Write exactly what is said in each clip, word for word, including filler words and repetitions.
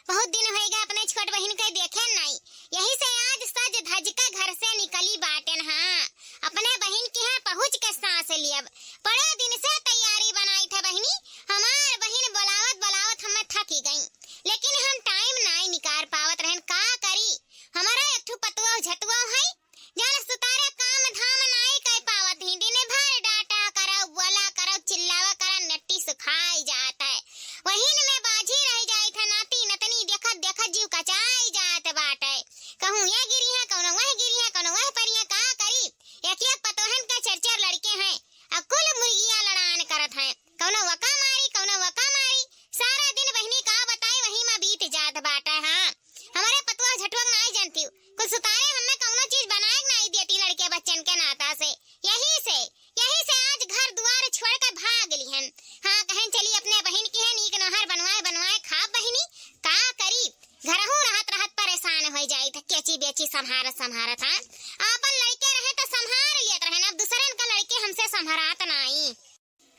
बहुत दिन होइगा अपने छोट बहिन के देखे नाई, यही से आज सज धज के घर से निकली बाटेन। हाँ, अपने बहिन के यहाँ पहुँच के सांस लियब। बड़े दिन से तैयारी बनाई थे बहिनी, हमार बहिन बोलावत बोलावत हमें थकी गई, लेकिन हम टाइम नाई निकाल पावत रहन। का करी, हमारा एक ठो पतुआ झटुआ है, जल सुतारे काम धाम नाई कर पावत ही, दिन भर डांटा करौ, बोला करौ, चिल्लावा करा, नट्टी सुखाई जात है। वही में बाझी रह जाई था, नाती नतनी देखत देखत जीव कचाई जात बाटे। कहूँ ये गिरी है, कौनो वह गिरी है, कौनो वह परी है, का करी? एक एक पतोहन के चार चार लड़के हैं, अब कुल मुर्गिया लड़ान करत हैं, कौनो वका मारी, कौनो वका मारी। सारा दिन बहिनी का बताई, वही में बीत जात बाटे। हाँ, हमारे पतुआ झटुआ नाई जानती, कुल सुतारे हमें कौनो चीज बनाए नाई देती लड़के बच्चन के नाता से। यही से, यही से आज घर दुआर छोड़ के भाग लिहन। हाँ, कहन चली अपने बहिन के है, नीक नोहर बनवाए बनवाए खाब बहिनी, का करी? घरहू रहत रहत परेशान हो जाई था, केची बेची संभारत संभारत। हाँ, आपन लड़के रहे तो संभार लियत रहे, अब दूसरन का लड़के हमसे संभरात नाई।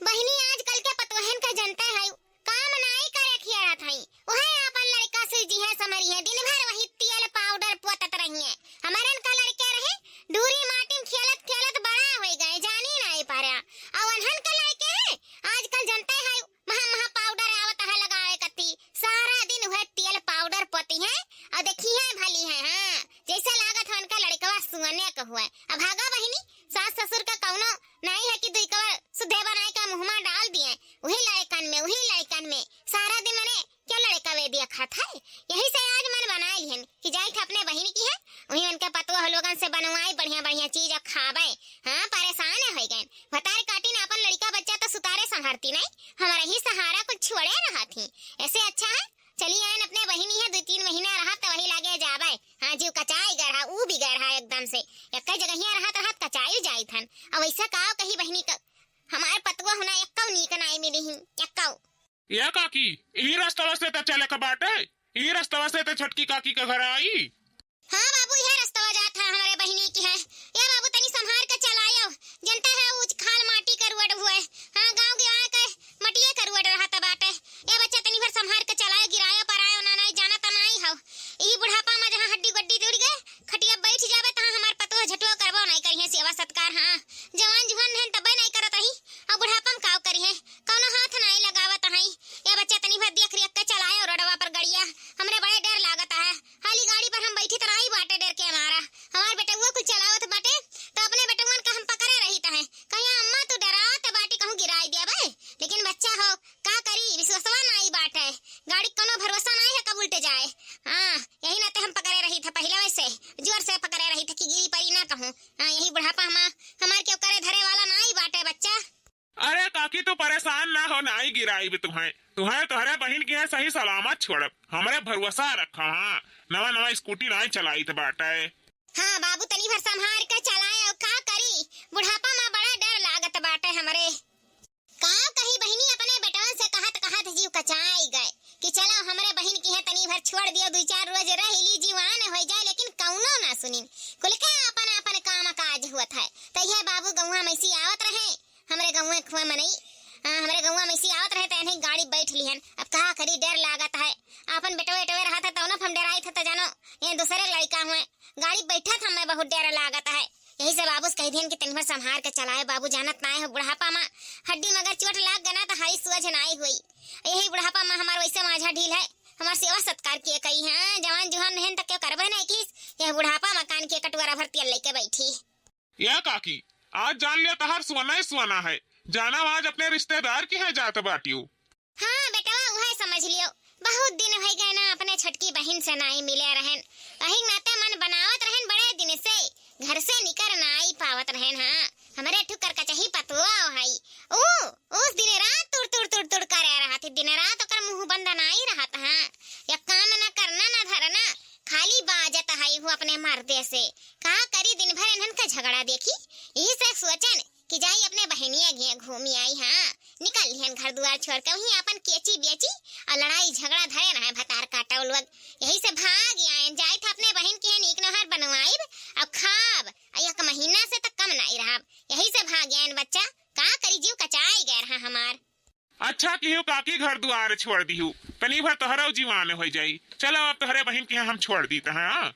बहिनी, आजकल के पतोहन का जनता है, काम नाई करे खियारत हई, उहे आपन लड़का से जिहे समरी है, दिन भर वही तेल पाउडर पोतत रही है। हमरन का लड़के रहे, ढूरी माटी में खेलत खेलत बड़ा होई गए, जानी नाई पारा। और अनहन का लड़के है, आजकल जनता है, महा महा पाउडर आवत है लगावे कती, सारा दिन उहे तेल पाउडर पोती है और देखी है भली है। हाँ, जैसे लागत है उनका लड़कवा सुअने का हुआ। अब भागा बहिनी, सास ससुर का कौनो नाई है कि दुई कवर सुधे बनाए का मुँह में डाल दिए, वही लड़कन में, वही लड़कन में सारा दिन मने क्या लड़का वे दिया खात है। यही से आज मन बनाए लिहन कि जाई थे अपने बहिन की है, वही उनके पतोह लोगन से बनवाई बढ़िया बढ़िया चीज और खावे। हाँ, परेशान हो गए, भतार काटी ना अपन लड़का बच्चा तो सुतारे संभारती नहीं, हमारा ही सहारा कुछ छोड़े रहा थी। ऐसे अच्छा है चली आयन अपने बहिनी है, दो तीन महीना रहब त वही लागे जाबे। हाँ, जीव कचाई गए रहा, ऊ भी गए रहा एकदम से। एक्के जगहिया रहत रहत कचाई जाई थन। अब ऐसा काव कही बहिनी का, हमार पतुआ हुना एक्कौ नीक नाई मिली ही, एक्कौ। ए काकी, ई रस्तवा से त चले के बाटे, ई रस्तवा से त छोटकी काकी के घर आई। हाँ बाबू, यह रस्तवा जात है, हमारे बहिनी की है। या बाबू, तनी संभार के चलायो, जनता है ऊंच खाल माटी के रोड हुए। हाँ, गाँव गिराए के मटिए के रोड रहत बाटे। या बच्चा, तनी भर संभार के चलायो, गिरायो परायो ना, नाई जाना त नाई हो। यही बुढ़ापा में जहाँ हड्डी गड्डी जुड़ गए, खटिया बैठ जाबे, तहाँ हमार पतोह झटुआ करबो नाई करिहे सेवा सत्कार। हाँ, जवान जुहान रहन तबे नाई करत रही, अब बुढ़ापा में काव करिहे, कौनो हाथ नाई लगावत हई। या बच्चा, तनी भर देख रेख के चलायो रोडवा पर गड़िया, हमरे बड़े डर लागत है। हाली गाड़ी पर हम बैठी त नाई बाटे डर के मारा। हमार बेटउआ कुल चलावत बाटे, त अपने बेटउअन का हम पकड़े रहित है। कहीं अम्मा तू डरात बाटी कहूँ गिराई दिया बे। लेकिन बच्चा हो, का करी, विश्वासवा नाई बाटे। गाड़ी कौनो भरोसा नाई है कब उल्टे जाए। हाँ, यही नाते हम पकड़े रहित है पहिले वैसे। जोर से पकड़े रहित है कि गिरी परी ना कहूँ। हाँ, यही बुढ़ापा हमा-, हमार केहू करे धरे वाला नाई बाटे बच्चा। अरे काकी, तू परेशान ना हो, नाई गिराइब तुहें। तुहें तोहरे बहिन के यहाँ सही सलामत छोड़ब। हमरे भरोसा रखा, हाँ। नवा नवा स्कूटी नाई चलाइत बाटे। हाँ बाबू, तनी भर संभार के चलाए, अउ का करी, बुढ़ापा में बड़ा डर लागत बाटे हमरे। का कही बहिनी, अपने बेटवन से कहत कहत जीव कचाई गए कि चलो हमरे बहिन के यहाँ तनी भर छोड़ दियो, दुई चार रोज रह ली, जीवान हो जाए, लेकिन कौनो ना सुनिन। कुल के आपन आपन काम काज हुअत है। त यह बाबू गौवा में से आवत रहे, हमरे गौवे खुआ मनई, हाँ, हमरे गौवा में से आवत रहे, त इन्हें गाड़ी बैठ लिहन। अब का करी, डर लागत है। आपन बेटवे एटवे रहत है, तौन हम डराई थे, त जानो, ये दूसरे लड़का हुए। गाड़ी बैठत हमें बहुत डर लागत है। यही से बाबू से कह दिहन कि तनी भर संभार के चलाए, बाबू जानत नाय हो, बुढ़ापा में हड्डी में अगर चोट लाग गना, त हाई सुअझ नाई हुई। यही बुढ़ापा में हमार वैसे माझा ढील है, हमार सेवा सत्कार किए कई हैं, जवान जुहान रहन त क्यों करबे नहीं किस, यह बुढ़ापा में कान के कटोरा भर तेल लेके बैठी। या काकी, आज जान लिया तहार सोना ही सोना है। जाना आज अपने रिश्तेदार के यहाँ जात बाटियो। हाँ बेटवा, उहे समझ लियो। बहुत दिन होइ गए ना अपने छोटकी बहिन से नाई मिले रहन। वही नाते मन बनावत रहन बड़े दिन से। घर से निकर नाई पावत रहन। हाँ, हमरे ठुकर कचही पतुआ हई। ऊ, उस दिन रात तुड़ तुड़ तुड़ तुड़ करे रहत ही। दिन रात ओकर मुंह बंद नाई रहत। हाँ, या काम ना करना ना धरना, खाली बाजत हई हूँ अपने मर्दे से। का करी, दिन भर इन्हन का झगड़ा देखी। यही से सोचन कि जाई अपने बहनिया घिया घूमी आई। हाँ, निकल लिहन घर दुआर छोड़ के, वहीं अपन केची बेची और लड़ाई झगड़ा धरे रहे भतार काटो लोग। यही से भाग आयन, जाई था अपने बहन के नीक नोहर बनवाइब और खाब, और एक महीना से तक कम नाई रहब। यही से भाग आयन बच्चा, का करी, जीव कचाई गए रहा हमार। अच्छा किहू काकी, घर दुआर छोड़ दिहू, तनी भर तोहरउ जीवान होइ जाई। चलो अब तोहरे बहिन के यहाँ हम छोड़ दीत हैं, हाँ?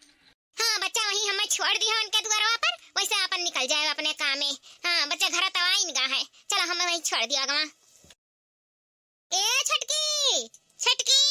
हाँ बच्चा, वहीं हमें छोड़ दिया उनके दुआरवा पर, वैसे आपन निकल जाए अपने काम में। हाँ बच्चा, घर तवाइन गा है, चलो हमें वहीं छोड़ दिया गवा। ए छोटकी, छोटकी,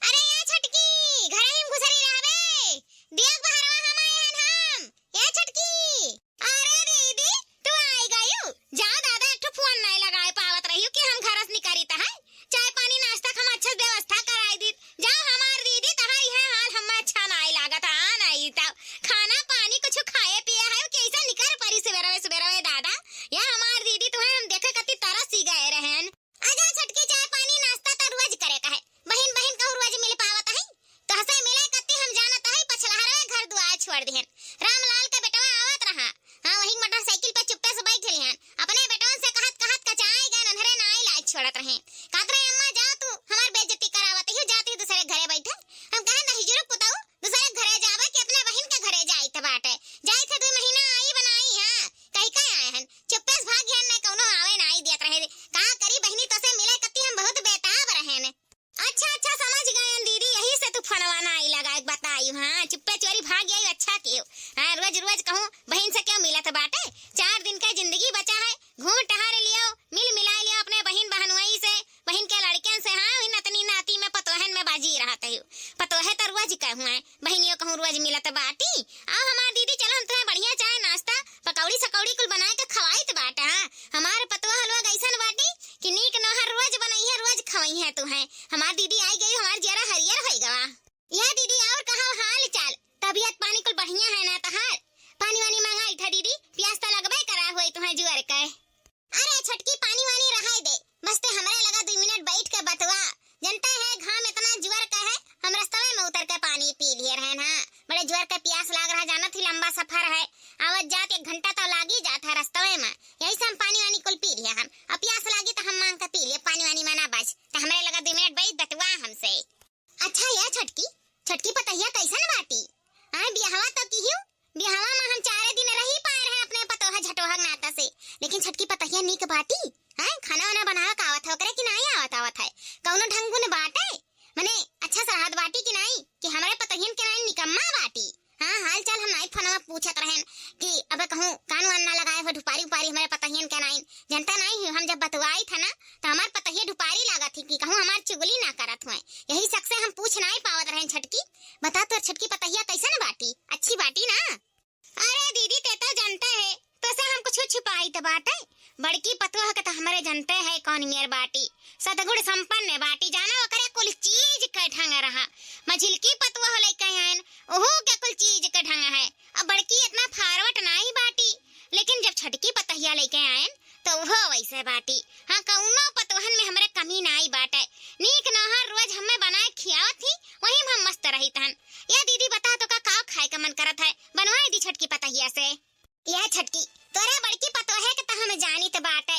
अरे ए छोटकी, घरे में घुसरी रहबे, देख बहरवा हम आए हन हम। ए छोटकी, अरे दीदी, तू आई गयू? जा दादा, एक ठो फोन नहीं लगाए पावत रहियो कि हम घर से निकरी त है, चाय पानी नाश्ता के हम अच्छे से व्यवस्था कराई दीत। जा हमार दीदी, तहार इहे हाल हमें अच्छा नहीं लागत है, आ नहीं तब खाना पानी कुछ खाए पिए है कि ऐसा निकर परी सुबेरवे सुबेरवे दादा। या हमार दीदी, तुहे हम देखे कती तरस ही गए रहन। आजा छोटकी, चाय पानी नाश्ता त रोज करे का है, बहिन बहिन कहूँ रोज मिल पावत है, तहसे मिले कत्ती हम जानत है, पछलहरवे घर दुआर छोड़ दिहन। रामलाल का बेटवा आवत रहा, हाँ, वही मोटरसाइकिल पे चुप्पे से बैठ लिहन, अपने बेटवन से कहत कहत कचाए गए, नन्हरे नाई लाज छोड़त रहे। कहत रहे, "अम्मा जाओ तू, हमार बेइज्जती करावत ही, जाती दूसरे घरे बैठे।" हम कहे, "नहीं जुरुक पुताऊ, दूसरे घरे जावे कि अपने बहिन के घरे जाइत बाटे, जाइत है दुई महीना आई बनाई, हाँ, कही का आए हन, चुप्पे से भाग गए, नहीं कौनो आवे नाई दियत रहे, का करी बहिनी, तोसे मिले कत्ती हम बहुत बेताब रहे ने।" अच्छा, अच्छा, समझ गयन दीदी, यही से तू फोनवा नाई लगाए के बताई, हाँ, चुप्पे चोरी भाग गई, अच्छा कियो। हाँ, रोज रोज कहूँ बहिन से क्यों मिलत बाटे, चार दिन का जिंदगी बचा है, घूम टहर लियो, मिल मिला लियो अपने बहिन बहनोई से, बहिन के लड़कन से, हाँ, वही नतनी नाती में पतोहन में बाजी रहत है, पतोहे तो रोज कहूँ है, बहिनियो कहूँ रोज मिलत बाटी। आओ हमार दीदी, चलो हम तुम्हें बढ़िया चाय नाश्ता पकौड़ी सकौड़ी कुल बनाए के खवाइत बाटा। हमार पतोह लोग ऐसन बाटी कि नीक नोहर रोज बनइहे, रोज खवइहे तुम्हें। हमार दीदी आई गई, हमार जियरा हरियर होई गवा। या दीदी, और कहो हाल चाल, तबीयत पानी कुल बढ़िया है ना तहार? पानी वानी मंगाई था दीदी, प्यास तो लगबे करा होई तुम्हें जुअर के। अरे छोटकी, पानी वानी रहाई दे, बस ते हमरे लगा दुई मिनट बैठ के बतवा। जनता है घाम इतना जुअर का है, हम रस्तवे में उतर के पानी पी लिए रहन। हाँ, बड़े जुअर के प्यास लाग रहा, जानत ही लंबा सफर है, आवत जात एक घंटा तो लागी जात है रस्तवे में, यही से हम पानी वानी कुल पी लिए हन। अब प्यास लागी तो हम मांग के पी लिए, पानी वानी मना बस, तो हमरे लगा दुई मिनट बैठ बतवा हमसे। अच्छा या छोटकी, छोटकी पतहिया कैसन बाटी? आय बियाहवा तो किहियो, बियाहवा में हम चारे दिन रही पाए रहे अपने पतोह झटोह के नाता से, लेकिन छोटकी पतहिया नीक बाटी? हैं, खाना वाना बनावे का आवत है ओकरे कि नाई आवत आवत है? कौनो ढंग गुण बाटे? मने अच्छा से रहत बाटी कि नाई कि हमरे पतोहियन के नाई निकम्मा बाटी? हाँ, हाल चाल हम नाई फोनवा पूछत रहन कि अबे कहूँ कान वान ना लगाए हो ढुपारी उपारी हमरे पतोहियन के नाई। जनता नाई हो, हम जब बतुआई था ना तो हमार पतोहिया ढुपारी लागत ही कि कहूँ हमार चुगली ना करत हुए, यही शक से हम पूछ नाई पावत रहन। छोटकी, बता तोर छोटकी पतोहिया कैसन बाटी, अच्छी बाटी ना? अरे दीदी, ते तो जनते है, तोसे हम कुछ छुपाइत बाटे? बड़की पतोह के तो हमरे जनते है कौन मेर बाटी, सतगुण संपन्न बाटी, जानो ओकरे कुल चीज के ढंग रहा। मझिलकी पतोह लइके आयन, ओहू के कुल चीज के ढंग है। अब बड़की इतना forward नाई बाटी, लेकिन जब छोटकी पतोहिया लइके आयन, तो उहो वैसे बाटी। हाँ, कौनो पतोहन में हमरे कमी नाई बाटे। नीक नोहर रोज हमें बनाए खियावत ही, वही में हम मस्त रहित हन। या दीदी, बता तो का, का खाए का मन करत है, बनवाए दी छोटकी पतोहिया से। या छोटकी, तोरे बड़की पतोहे के तो हम जानित बाटे।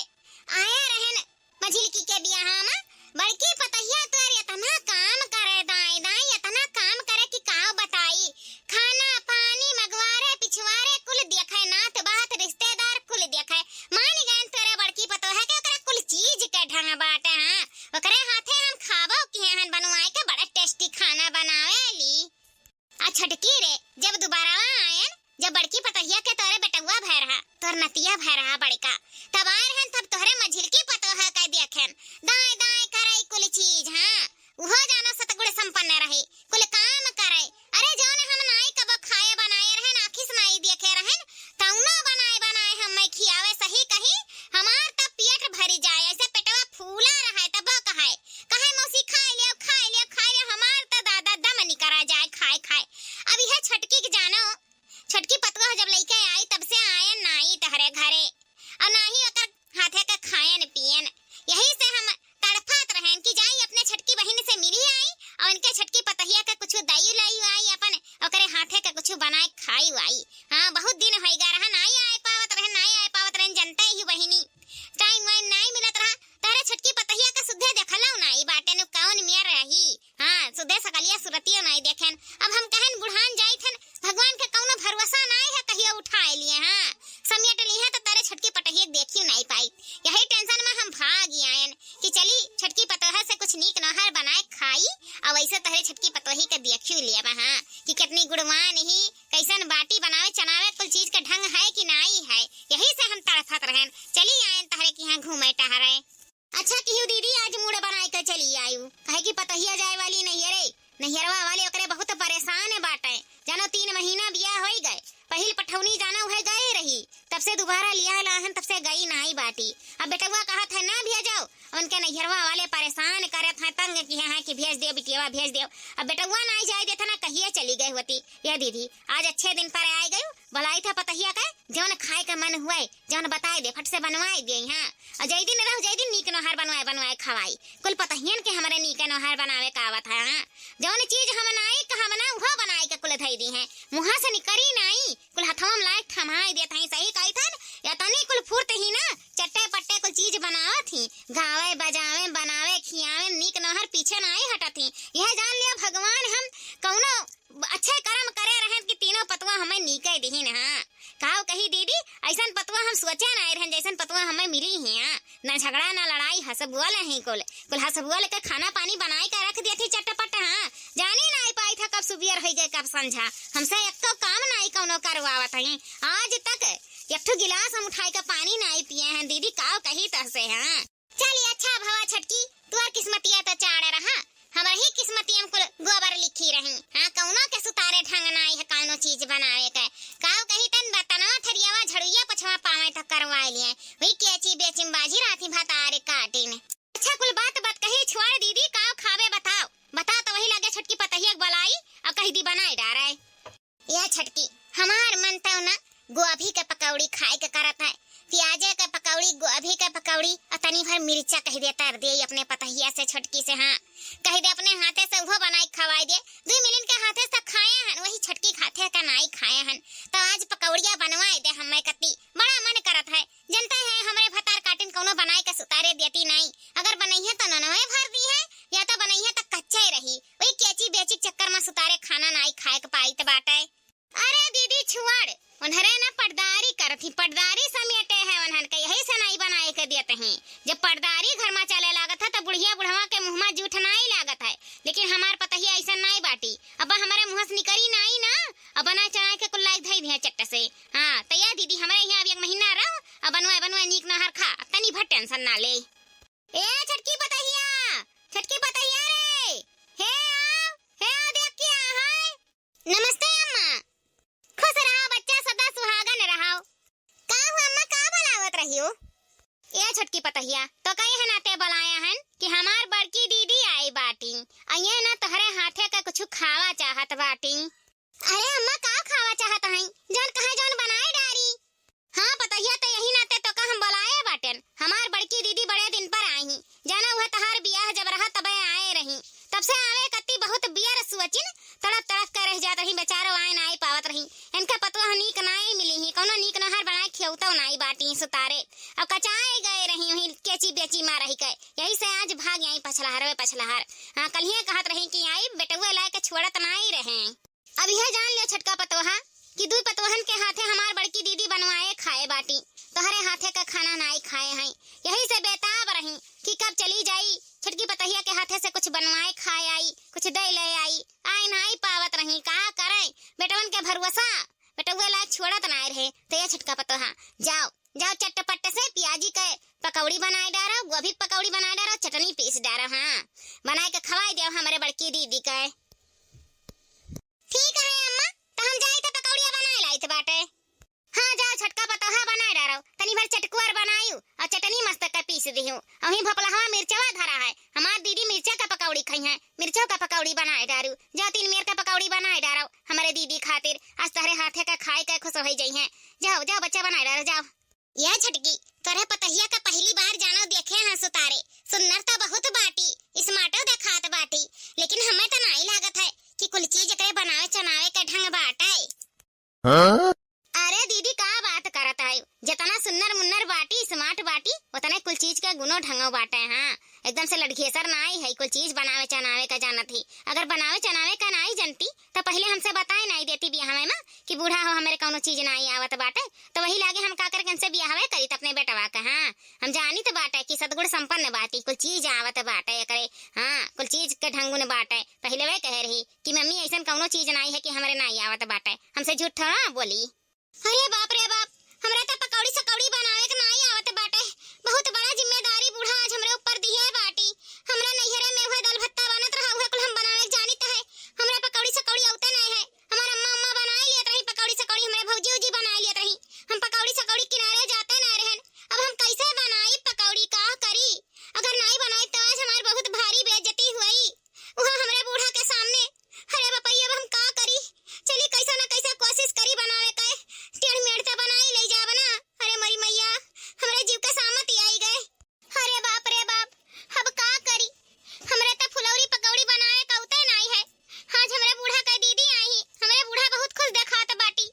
आया रहन मझिलकी के बियाह में, बड़की पतोहिया तोर इतना काम करे दाई दाई, इतना काम करे कि का बताई। खाना पानी मगवारे पिछवारे कुल देखे, नात बात रिश्तेदार कुल देखे। मान गए तोरे बड़की पतोह के ओकरा कुल चीज के ढंग बाटे। हाँ, ओकरे हाथे हम खाबो किहे हन बनवाए के, बड़ा tasty खाना बनावे ली। आ छोटकी रे, जब दोबारा आयन, जब बड़की पतोहिया के तोरे बेटउआ भय रहा, तोर नतिया भय रहा बड़का, तब आए रहन, तब तोहरे मझिलकी पतोह के देखेन, दाएं दाएं करे कुल चीज। हाँ, उहो जानो सतगुण संपन्न रही, कुल काम करे। अरे जौन हम नाई कबो खाए बनाए रहन, आँखी से नाई देखे रहन, तौनो बनाए बनाए हमें खियावे। सही कही, हमार तब पेट भरी जाए, ऐसे पेटवा फूला रहे तब कहे, कहे मौसी खाए लियो, खाए लियो, खाए लियो, हमार तो दादा दम निकरा जाए खाए खाए। अब यह छोटकी के जानो, छोटकी पतोह जब लइके आई तब से आयन नाई तहरे घरे, और ना ही ओकर हाथे के खायन पियन। यही से हम तड़फत रहन कि जाई अपने छोटकी बहिन से मिली आई और इनके छोटकी पतोहिया के कुछ दई लाई आई, अपन ओकरे हाथे के कुछ बनाए खाई आई। हाँ, बहुत दिन होई गा रहा, नाई आए पावत रहन, नाई आए पावत रहन, जनते ही बहिनी, time वाइम नाई मिलत रहा। तोहरे छोटकी पतोहिया के सुद्धे देखलौ नाई बाटे नु कौन मेर रही। हाँ, सुद्धे सकलिया सुरतियो नाई देखेन। अब हम कहन बुढ़ान जाइत हन, भगवान के कौनो भरोसा नाई है, कहियो उठाए लिए। हाँ, समेट ली है तो तोहरे छोटकी पतोहिया के देखियो नाई पाई। यही tension में हम भागी आयन कि चली, छोटकी पतोह से कुछ नीक नोहर बनाए खाई, अउ वैसे तोहरे छोटकी पतोही के देखियो लेबा, हाँ, कि कितनी गुणवान ही, कैसन बाटी बनावे चनावे, कुल चीज के ढंग है कि नाई है, यही से हम तड़फत रहन। चली आयन तोहरे के यहाँ घूमे टहरे। अच्छा किहू दीदी, आज मूड़ बनाए के चली आयु, काहे कि पतोहिया जाए वाली नैहरे, नैहरवा वाले ओकरे बहुत परेशान बाटे। जानो तीन महीना बियाह होई गए, पहिल पठौनी जानो है गए रही, तब से दोबारा लिया लाहन, तब से गई नाई बाटी। अब बेटवा कहत है ना भेजो, उनके नैहरवा वाले परेशान करत हैं, तंग किहे हैं कि भेज देव बिटियावा, भेज देव। अब बेटवा नाई जाए देत है ना, कहिए चली गए होती। ये दीदी, आज अच्छे दिन पर आए गयू, बुलाई था पतोहिया के, जौन खाए का मन हुए, जौन बताए दे, फट से बनवाए दे, हाँ। अउ जय दिन रहो, जय दिन नीक नोहर बनवाए, बनवाए खवाई। कुल पतोहियन के हमरे नीक नोहर बनावे का आवत है, हाँ। जौन चीज हम नाई कहब ना, उहो बनाए के कुल धई दी हैं। मुँहा से निकरी नाई, कुल हथवा में लाए थमाए देत हैं, सही कही थन, या तनी कुल फुर्त ही ना, चट्टे पट्टे कुल चीज बनावत ही, गावे, बजावे, बनावे, खियावे, नीक नोहर पीछे नाई हटत ही। यह जान लिया भगवान हम कौनो अच्छे करम करे रहन कि तीनों पतवा हमें नीके दिहिन, हाँ। काव कही दीदी, ऐसन पतवा हम सोचे नाई रहन, जैसन पतवा हमें मिली ही, हाँ। ना झगड़ा, ना लड़ाई, हंस बोल ही कुल। कुल हंस बोल के खाना पानी बनाई के रख देती चटपट, हाँ। जानी नाई पाई था कब सुबियर होई गए, कब संझा। हमसे एक्को काम नाई कौनो करवावत हैं। आज तक एक ठो गिलास हम उठाई के पानी नाई पिए हैं दीदी, काव कही तहसे, हाँ। चली अच्छा भवा छोटकी, तुअर किस्मतिया त चाड़ रहा, हमर ही किस्मतिया में कुल गोबर लिखी रही। हाँ, कौनो के सुतारे ढंग नाई है कौनो चीज बनावे के। काव कही तन बर्तनवा, थरियावा, झड़ुइया, पोछवा पावे त करवाए लिए। वही केची बेचिम बाजी राती भतारे काटिन। अच्छा कुल बात बात कही छोड़ दीदी, काव खावे बताओ। बता तो वही लगे छोटकी पतोहिया के बोलाई, अब कही दी बनाए डारे। या छोटकी, हमार मन तो ना गोभी के पकौड़ी खाए के करत है, प्याजे के पकौड़ी, गोभी के पकौड़ी, और तनी भर मिर्चा कही दे तर दे अपने पतोहिया से, छोटकी से, हाँ, कही दे अपने हाथे से उहो बनाई खवाई दे। दुई मिलिन के हाथे से खाए हन, वही छोटकी के हाथे का नाई खाए हन, तो आज पकौड़िया बनवाए दे हमें कत्ती, बड़ा मन करत है। जनते हैं हमरे भतार काटिन कौनो बनाए के सुतारे देती नाई, अगर बनइहे तो ननवे भर दी है, या तो बनइहे तो कच्चे रही, वही केची बेची के चक्कर में सुतारे खाना नाई खाए के पाइत बाटे। अरे दीदी छुआड़, उन्हरे ना पटदारी करत ही, पटदारी समेटे है उन्हन के, यही से नाई बनाए के देत ही। जब पटदारी घर में चले लागत है तो बुढ़िया बुढ़वा के मुँह में जूठ नाई लागत है, लेकिन हमार पतोहिया ऐसन नाई बाटी। अब हमरे मुँह से निकरी नाई ना, अब बना चना के कुल्लाई धई दिया चट्ट से। हाँ, तो या दीदी हमरे यहाँ अब एक महीना रहो, अब बनवाए बनवाए नीक नहर खा, तनी भर टेंशन ना ले। ए छोटकी पतोहिया, छोटकी पतोहिया रे, हे आओ, हे आओ, देख के आ है। नमस्ते अम्मा। खुश रहा बच्चा, सदा सुहागन रहो। का हुआ अम्मा, का बुलावत रही हो? ए छोटकी पतोहिया, तो कहे नाते बुलाया हन कि हमार बड़की दीदी आई बाटी, आ ये ना तोहरे हाथे का कुछ खावा चाहत बाटी। अरे अम्मा, का खावा चाहत हई? जौन कहे जौन बनाए डारी। हाँ पतोहिया, तो यही नाते तोका हम बुलाए बाटेन। हमार बड़की दीदी बड़े दिन पर आई ही। जाना उहे तहार बियाह जब रहा तबे आए रही। तब से आवे कत्ती बहुत बियर सोचिन, तड़प तड़प के रह जात रही, बेचारो आए नाई पावत रही। इनका पतोह नीक नाई मिली ही, कौनो नीक नहर बनाए खियौतो नाई बाटी सुतारे। अब कचाए गए रही वहीं केची बेची मारही के। यही से आज भाग आई पछलहरवे पछलहर। हाँ, कल्हिये कहत रही कि आई बेटउए लाए के छोड़त नाई रहे। अब यह जान लियो छोटका पतोहा कि दुई पतोहन के हाथे हमार बड़की दीदी बनवाए खाए बाटी, तोहरे हाथे का खाना नाई खाए हैं। यही से बेताब रही कि कब चली जाई, छोटकी पतोहिया के हाथे से कुछ बनवाए खाए आई, कुछ दे ले आई, आए नाई पावत रही, का करे बेटवन के भरोसा, बेटउए लायक छोड़त नाई रहे। तो ये छोटका पतोहा, जाओ जाओ, चटपट से पियाजी के पकौड़ी बनाए डारो, गोभी के पकौड़ी बनाए डारो, चटनी पीस डारो, हाँ, बनाए के खवाई दियो हमरे बड़की दीदी के। ठीक है अम्मा, तो हम जाई थे पकौड़िया बनाए लाई थे बाटे। हाँ जाओ छोटका पतोहा बनाए डारो, तनी भर चटकुअर बनायू और चटनी मस्त के पीस दिहू। अहीं भपलहवा मिर्चवा धरा है, हमार दीदी मिर्चा का पकौड़ी खाई है, मिर्चो का पकौड़ी बनाए डारू। जाओ तीन मेर का पकौड़ी बनाए डारो हमरे दीदी खातिर, आज तहरे हाथे का खाए के खुश हो जाई हैं। जाओ जाओ बच्चा बनाए डारो जाओ। या छोटकी, तोरे पतोहिया का पहली बार जानो देखे हैं सुतारे, सुन्नर तो बहुत बाटी, स्मार्टो देखात बाटी, लेकिन हमें तो नाई लागत है कि कुल चीज एकरे बनावे चनावे के ढंग बाटे। हाँ? अरे दीदी का बात करत है, जितना सुन्नर मुन्नर बाटी, स्मार्ट बाटी, उतने कुल चीज के गुनो ढंगो बाटे। हाँ, एकदम से लड़घेसर नाई है, कुल चीज बनावे चनावे का जानत ही। अगर बनावे चनावे का नाई जनती, त पहिले हमसे बताए नाई देती बियाहवे मा कि बूढ़ा हो, हमरे कौनो चीज नाई आवत बाटे, त वही लागे हम का करके इनसे बियाहवे करी त अपने बेटवा का। हाँ, हम जानी त बाटे कि सदगुण संपन्न बाटी, कुल चीज आवत बाटे एकरे। हाँ, कुल चीज के ढंगुन बाटे। पहिले वे कहे रही कि मम्मी, ऐसन कौनो चीज नाई है कि हमरे नाई आवत बाटे, हमसे झूठ थोड़ा बोली। अरे बाप रे बाप, हमरा त पकौड़ी सकौड़ी बनावे के नाई आवत बाटे। बहुत बड़ा जिम्मेदारी बूढ़ा आज हमरे ऊपर दिहे बाटी। हमरा नैहरे में उहे दाल भत्ता बनत रहा, उहे कुल हम बनावे के जानित है। हमरा पकौड़ी सकौड़ी आवते नाई है। हमार अम्मा, अम्मा बनाए लियत रही पकौड़ी सकौड़ी, हमरे भौजी, उजी बनाए लियत रही। हम पकौड़ी सकौड़ी किनारे जाते नाई रहन। अब हम कैसे बनाई पकौड़ी, का करी? अगर नाई बनाई त आज हमार बहुत भारी बेइज्जती हुई। उहो हमरे बूढ़ा के सामने। अरे बपई, अब हम का करी? चली, कैसा ना कैसा कोशिश करी बनावे के। टेढ़ मेढ़ त बनाई ले जाब ना। अरे मोरी मैया, हमरे जीव के सामत ही आई गए। अरे बाप रे बाप, अब का करी? हमरे त फुलौरी पकौड़ी बनावे का उतय नाई है। आज हमरे बूढ़ा के दीदी आई ही, हमरे बूढ़ा बहुत खुश देखात बाटी।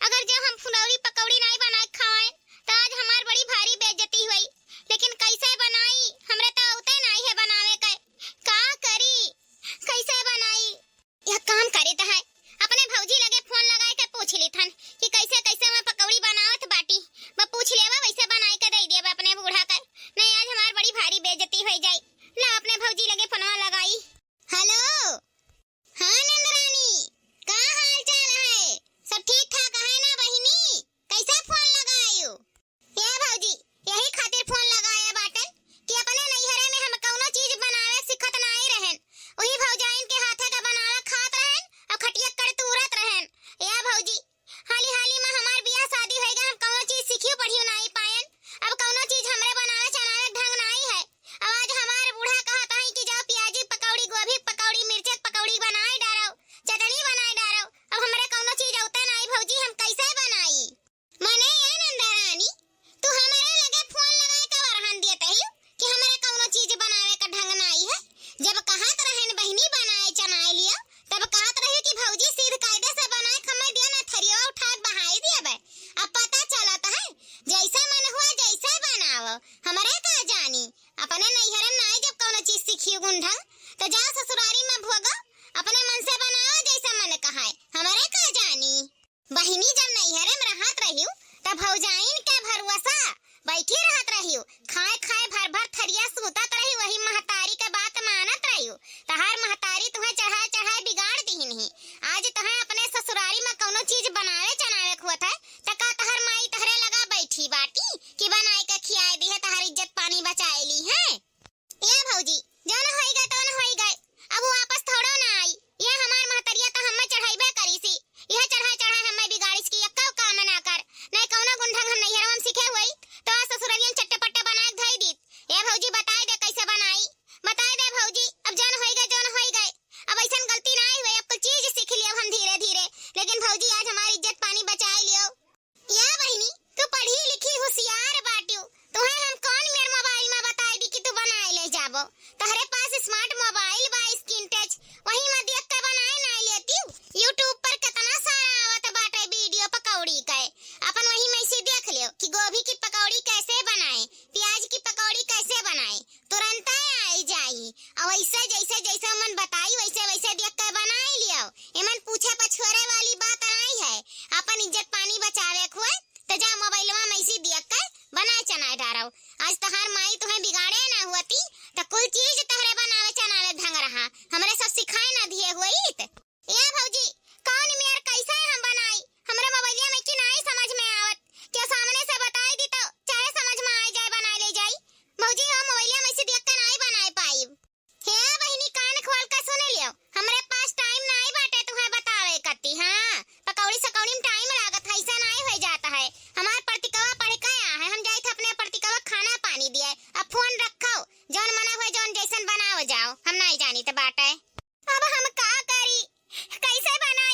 अगर जो हम फुलौरी पकौड़ी नाई बनाए खाएं, त आज हमार बड़ी भारी बेइज्जती हुई। लेकिन कैसे बनाई? हमरे त उतय नाई है बनावे के। का करी? कैसे बनाई? यह काम करे त है, अपने भौजी लगे फोन लगाए के पूछ ली थन कि कैसे कैसे वह पकौड़ी बनावत बाटी। मैं पूछ लेवा, वैसे बनाए के दे देबे अपने बूढ़ा के। नहीं, आज हमार बड़ी भारी बेइज्जती हो जाई। ला, अपने भौजी लगे फोनवा लगाई। हेलो। हाँ नंदरानी, का हाल चाल है? सब ठीक ठाक है ना बहिनी? कैसे फोन लगायू? ए भौजी, यही खातिर फोन लगाए बाटन कि अपने नैहरे में हम कौनो चीज बनावे सिखत नाई रहन। वही भौजाइन के हाथे का बनावे खात रहन और खटिया कर तूरत रहन। ए भौजी, हाली हाली में हमार बियाह शादी होइगा, हम कौनो चीज सीखियो पढ़ियो नाई पायन। अब कौनो चीज हमरे बनावे चनावे ढंग नाई है। अब आज हमार बूढ़ा कहत हैं कि जाओ प्याजी पकौड़ी, गोभी पकौड़ी, मिर्चे पकौड़ी बनाए डारो, चटनी बनाए डारो। अब हमरे कौनो चीज औते नाई भौजी, हम कैसे बनाई? मने ए नंदा रानी, तू हमरे लगे फोन लगाए का वरहन दियत रही कि हमरे कौनो चीज बनावे का ढंग नाई है। जब कहत रहन बहिनी बनाए चनाए लियो, तब कहत रही कि भौजी सीध कायदे से बनाए खम्मे दिया ना थरियो उठा के बहाई दियबे। अब पता चलत है, जैसे मन हुआ जैसे बनाओ, हमरे का जानी। अपने नैहरे में नाई जब कौनो चीज सीखियो गुण ढंग, तो जाओ ससुरारी में भोगो, अपने मन से बनाओ जैसे मन कहाए, हमरे का जानी। बहिनी जब नैहरे में रहत रहियो, तब भौजाइन के भरोसा बैठी रहत रहियो, खाए खाए भर भर थरिया सूतत रही, वही महतारी के बात मानत रहियो। तहार महतारी तुहें चढ़ाए चढ़ाए बिगाड़ दिहिन ही। आज तुहें अपने ससुरारी में कौनो चीज बनावे चनावे के होत है, त का तहार माई तहरे लगा बैठी बाटी कि बनाए के खियाए दिहे, तहार इज्जत पानी बचाए ली है? ए भौजी, जौन होई गए तौन होई गए, अब वो वापस थोड़ो ना आई। ये हमार महतरिया त हम्मे चढ़ाइबे करी सी, यह चढ़ाए चढ़ाए हम्मे बिगाड़िस की एक्को काम ना कर, नहीं कौनो गुण ढंग हम नैहरवा में सीखे हुई, तो आज ससुररियन चट्टे पट्टे बनाए के धई दीत। ए भौजी, बताए दे कैसे बनाई, बताए दे भौजी, अब जौन होई गए, जौन होई गए, अब ऐसन गलती ना आई हुई, अब कुल चीज सीख लियो हम धीरे धीरे, लेकिन भौजी आज हमार इज्जत पानी बचाए लियो। या बहिनी, तू पढ़ी लिखी हुसियार बाटियो, तुहे हम कौन मेर मोबाइल में बताई दी कि तू बनाए ले जाबो? तहरे पास स्मार्ट मोबाइल बा, स्क्रीन टच, वही में देख के बनाए ना लेतियो। YouTube पर कितना सारा आवत बाटे वीडियो पकौड़ी के, अपन वही में से देख लियो कि गोभी की पकौड़ी कैसे बनाए, प्याज की पकौड़ी कैसे बनाए, तुरंत आई जाई। और वैसे जैसे जैसे मन बताई वैसे वैसे देख के बनाए लियो। एमन पूछे पछोरे वाली बात नाई है, अपन इज्जत पानी बचावे के हुए त जा मोबाइलवा में इसी देख के बनाए चनाए डारो। आज तहार माई तुहें बिगाड़े ना हुअती त कुल चीज तहरे बनावे चनावे ढंग रहा, हमरे सब सिखाए ना दिए हुई त। ए भौजी, कौन मेर कैसे हम बनाई, हमरे मोबाइलिया में कि नाई समझ में आवत, केहू सामने से बताई दी तो चाहे समझ में आए जाए बनाए ले जाई। भौजी, हम मोबाइलिया में से देख के नाई बनाए पाई। हे बहिनी, कान खोल के सुन लियो, हमरे पास टाइम नाई बाटे तुहें बतावे कती। हाँ, पकौड़ी सकौड़ी में टाइम लागत है, ऐसा नाई हो जाता है। हमार प्रतिकवा पढ़ के आ है, हम जाइत अपने प्रतिकवा खाना पानी दिए। अब फोन रखो, जौन मना हुए, जौन जैसन बनाओ जाओ, हम नाई जानी त बाटे। अब हम का करी, कैसे बना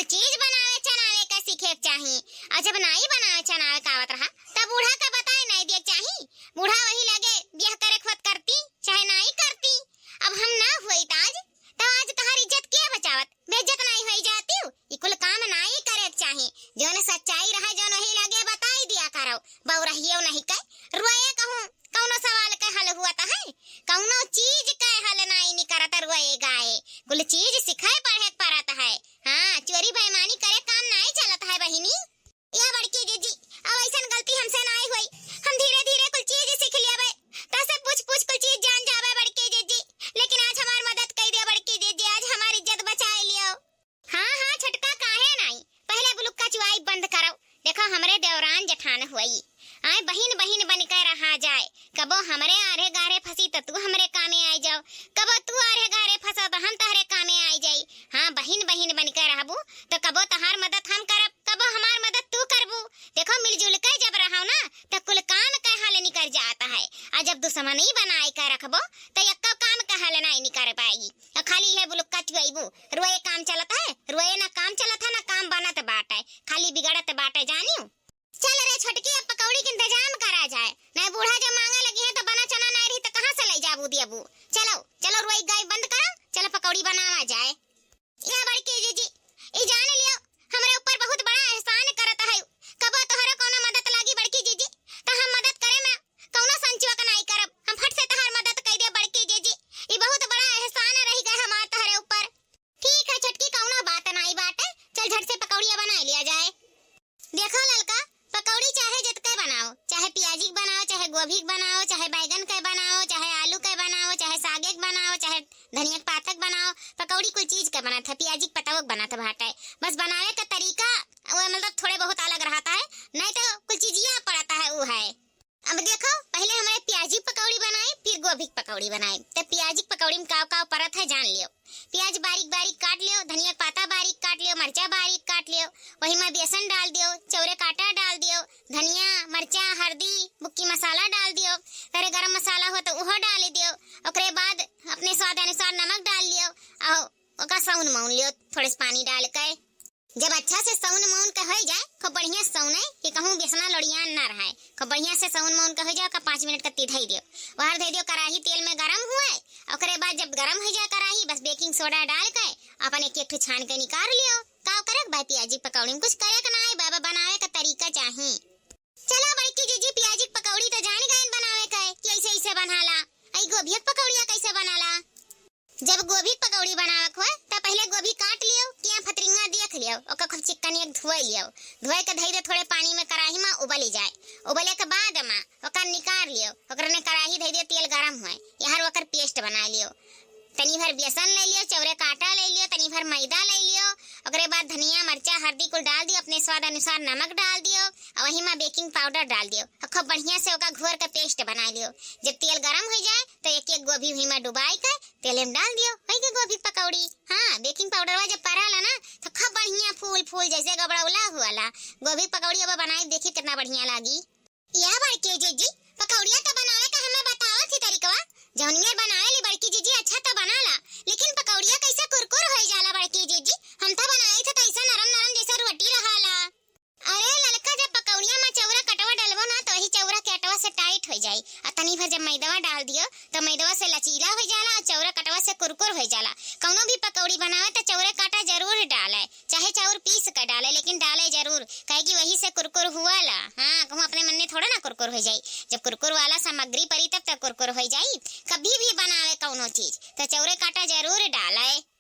चीज बनावे चनावे के सीखे के चाही। और जब नाई बनावे चनावे का आवत रहा, तब बूढ़ा के बताए नाई दिए के चाही। बूढ़ा वही लगे बियाह करे खोत करती, चाहे नाई करती। अब हम ना हुई त आज, तो आज तहार इज्जत के बचावत? बेइज्जत नाई होई जाती हूँ। ई कुल काम नाई करे के चाही। जौन सच्चाई रहे, जौन वही लगे बताई दिया करो। बउरहियो नहीं के, रोए कहूँ, कौनो सवाल के हल हुआ त है? कौनो चीज के हल नाई निकरत रोए गाए। कुल चीज सिखाए पढ़े के परत है। हाँ, चोरी बेईमानी करे काम नाई चलत है बहिनी। या बड़की जीजी, अब ऐसन गलती हमसे नाई होई। हम धीरे धीरे कुल चीज सीख लेबे। तसे पूछ पूछ कुल चीज जान जाबे बड़की जीजी। लेकिन आज हमार मदद कई दे बड़की जीजी, आज हमार इज्जत बचाए लियो। हाँ, हाँ, छोटका काहे नाई? पहले बुलुक्का चुआई बंद करो। देखो, हमरे देवरान जेठान हुई। आए बहिन बहिन बन के रहा जाए। कबो हमरे आरे गारे फंसी त तू हमरे कामे आई जाओ। कबो तू आरे गारे फंसो त हम तहरे कामे आई जाई। हाँ, बहिन बहिन बन के रहबू त कबो तहार मदद हम करब, कबो हमार मदद तू करबू। देखो, मिलजुल के जब रहो ना, त कुल काम के हल निकर जात है। आ जब दुश्मनी बनाए के रखबो, त एक्को काम के हल नाई निकर पाई। आ खाली इहे बुलुक्का चुआइबू, रोए काम चलत है, रोए ना काम चलत है, ना काम बनत बाटे, खाली बिगड़त बाटे, जानियो। चल रे छोटकी, अब पकौड़ी के इंतजाम करा जाए, नहीं बूढ़ा जब मांगे लगी है तो बना चना नहीं रही तो कहाँ से ले जाबू दियबू। चलो, चलो रोई गाई बंद करो, चलो पकौड़ी बनावा जाए। या बड़की जीजी, ई जान लियो, हमरे ऊपर बहुत बड़ा एहसान करत है। कबो तोहरे कौनो मदद लागी बड़की जीजी, त हम मदद करे में कौनो संचुआ के नाई करब। हम फट से तहार मदद कई दे बड़की जीजी। ई बहुत बड़ा एहसान रह गए हमार तोहरे ऊपर। ठीक है छोटकी, कौनो बात नाई बाटे। चल झट से पकौड़िया बनाई लिया जाए। देखो ललका, पकौड़ी चाहे जितके बनाओ, चाहे प्याजी के बनाओ, चाहे गोभी के बनाओ, चाहे बैगन के बनाओ, चाहे आलू के बनाओ, चाहे सागे के बनाओ, चाहे धनिया के पातक बनाओ, पकौड़ी कुल चीज के बनत है, प्याजी के पतवो के बनत बाटे। बस बनावे का तरीका वो मतलब थोड़े बहुत अलग रहता है, नहीं तो कुल चीजिया पड़ता है वो है। अब देखो, पहले हमरे प्याजी पकौड़ी बनाए, फिर गोभी के पकौड़ी बनाए। तो प्याजी के पकौड़ी में काव काव परत है जान लियो। प्याज बारीक बारीक काट लियो, धनिया के पाता बारीक काट लियो, मरचा बारीक काट लियो, वही में बेसन डाल दियो, चौरे काटा डाल दियो, धनिया, मरचा, हरदी, बुक्की मसाला डाल दियो। तरे गरम मसाला हो तो उहो डाल दियो। ओकरे बाद अपने स्वाद अनुसार नमक डाल लियो और ओका सौन मौन लियो, थोड़े से पानी डाल के। जब अच्छा से सौन मौन के होई जाए, खूब बढ़िया से सौने कि कहूँ बेसना लोड़ियान ना रहे, खूब बढ़िया से सौन मौन के होई जाए, ओका पाँच मिनट का तिधई दियो। बाहर धई दियो, कढ़ाई तेल में गरम हुए, ओकरे बाद जब गरम हो जाए कढ़ाई, बस बेकिंग सोडा डाल के अपन एक एक ठो छान के निकाल लियो। का करे के बा प्याजी पकौड़ी में? कुछ करे के ना है बाबा, बनावे का तरीका चाही। चलो बड़की जीजी, प्याजी के पकौड़ी तो जान गए बनावे के कि ऐसे ऐसे बनाला। आई गोभी के पकौड़िया कैसे बनाला? जब गोभी के पकौड़ी बनावे के होए, त पहले गोभी काट लियो, किया फतरिंगा देख लियो, ओकर खूब चिक्कन एक धोए लियो। धोए के धई दे थोड़े पानी में, कढ़ाई में उबली जाए। उबले के बाद में ओकर निकाल लियो, ओकर ने कढ़ाई धई दे, तेल गरम होए, यार ओकर पेस्ट बना लियो। तनी भर बेसन ले लियो, चौरे काटा ले लियो, तनी भर मैदा ले लियो। ओकरे बाद धनिया, मरचा, हरदी कुल डाल दियो, अपने स्वाद अनुसार नमक डाल दियो और वही में बेकिंग पाउडर डाल दियो और खूब बढ़िया से ओका घोर के पेस्ट बना लियो। जब तेल गरम हो जाए तो एक एक गोभी वही में डुबाई के तेल में डाल दियो, वही के गोभी पकौड़ी। हाँ, बेकिंग पाउडरवा जब पड़ाला ना तो खूब बढ़िया फूल फूल जैसे गबड़ौला हुआला। गोभी पकौड़ी अब बनाई, देखी कितना बढ़िया लागी। या बड़की जीजी, पकौड़िया तो बनावे का हमें बतावत ही तरीकवा, जौन मेर बनावे ली बड़की जीजी अच्छा तो बनाला, लेकिन पकौड़िया कैसे कुरकुर हो जाला बड़की जीजी? हम तो बनाई थे तो ऐसा नरम नरम जैसे रोटी रहाला। अरे ललका, जब पकौड़िया में चौरा कटवा डलबो ना तो वही चौरा के अटवा से टाइट हो जाई, और तनी भर जब मैदवा डाल दियो तो मैदवा से लचीला हो जाला और चौरा कटवा से कुरकुर हो जाला। कौनो भी पकौड़ी बनावे तो चौरे काटा जरूर डाले, चाहे चाउर पीस के डाले, लेकिन डाले जरूर, काहे कि वही से कुरकुर हुआला। हाँ, कहूँ अपने मन में थोड़ा ना कुरकुर हो जाई। जब कुरकुर वाला सामग्री पड़ी तब तक कुरकुर हो जाई। कभी भी बनावे कौनो चीज तो चौरे काटा जरूर डाले।